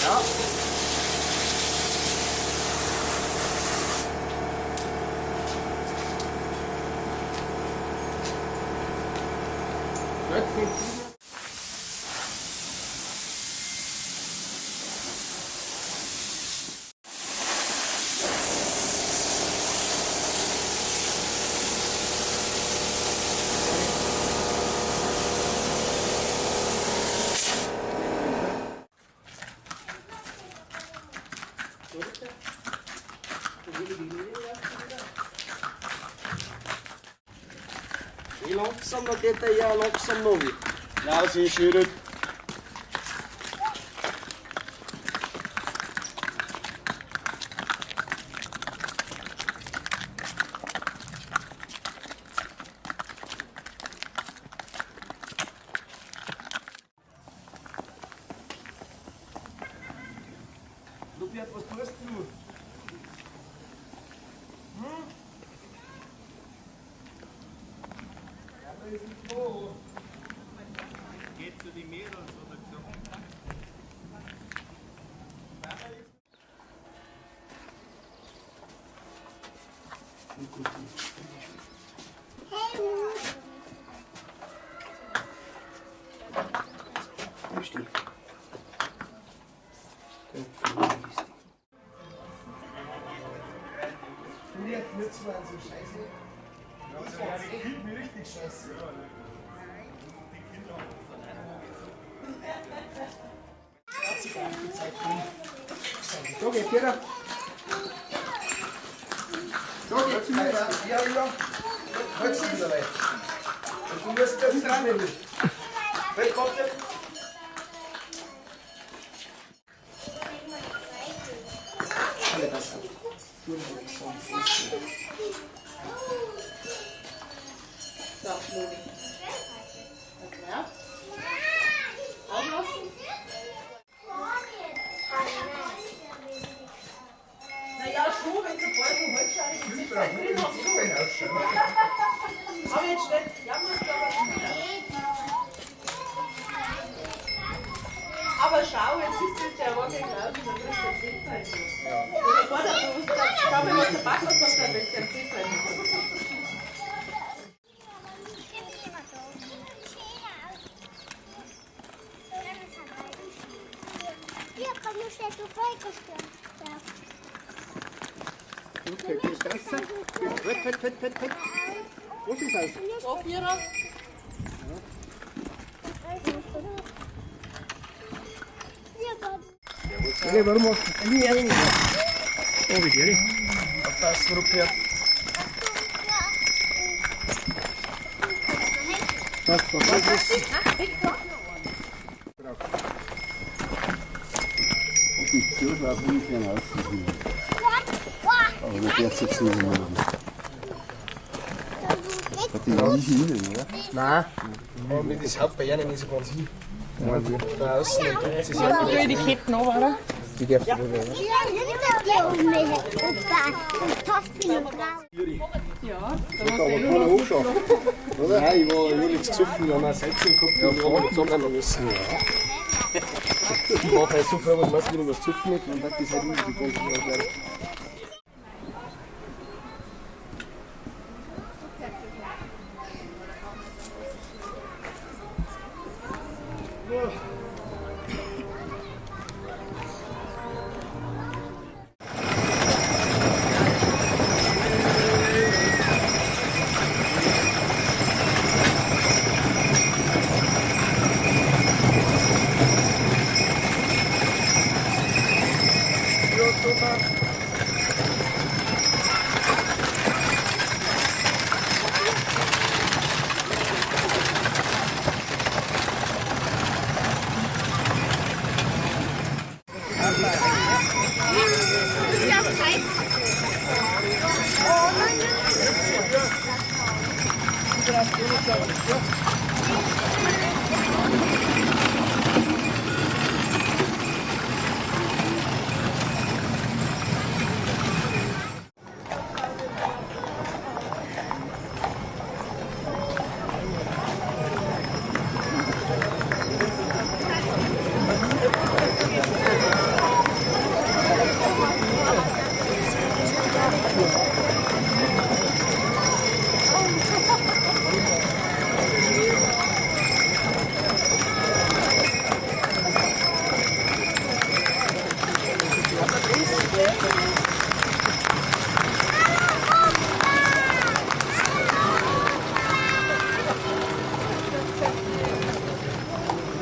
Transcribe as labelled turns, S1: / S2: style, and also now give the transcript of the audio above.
S1: Ja. Langsam, da geht er ja langsam noch.
S2: Ja, sie schüttet.
S1: Lupiat, was tust du? Hm?
S2: Geht zu den Mädels oder so.
S1: Scheiße. Das war echt mir richtig scheiße. Da geht jeder. Da geht jeder. Ja, ja. Holst du wieder weit. Und du musst jetzt dran nehmen. Wer kommt denn? Alle besser.
S3: So, Flori. Okay. Auflassen. Naja, schon, wenn sie bald so holzscheidig sind. Aber jetzt schnell. Ja, musst du aber schon. Aber schau, jetzt ist das der Wagen raus und dann kriegst du den Sitzheit. Ja. Schau mal, was der Back hat, was der Sitzheit hat.
S2: Was ist das?
S3: So, Vierer.
S1: Ja. Warum machst du das? Oh, wie die. Aufpassen, Rupert. Was, was, was?
S2: Und die Türschlaufe nicht mehr rauszuziehen. Aber das darfst du jetzt nicht mehr machen. Hat die nicht innen, oder?
S1: Nein, aber mir das Haupt bei ihnen ist ganz hin. Da außen und sie sind
S3: ja die Ketten auch, oder?
S1: Die darf ich nicht.
S3: Ja,
S2: da muss ich nur noch anschauen.
S1: Oder? Nein, ich war nichts gesoffen, wir haben auch Salzen gehabt und wir haben zusammen müssen. Ich mache halt so viel, was meinst du, wenn ich was gesoffen hätte, dann hat das halt immer die ganze Zeit.
S3: Gracias.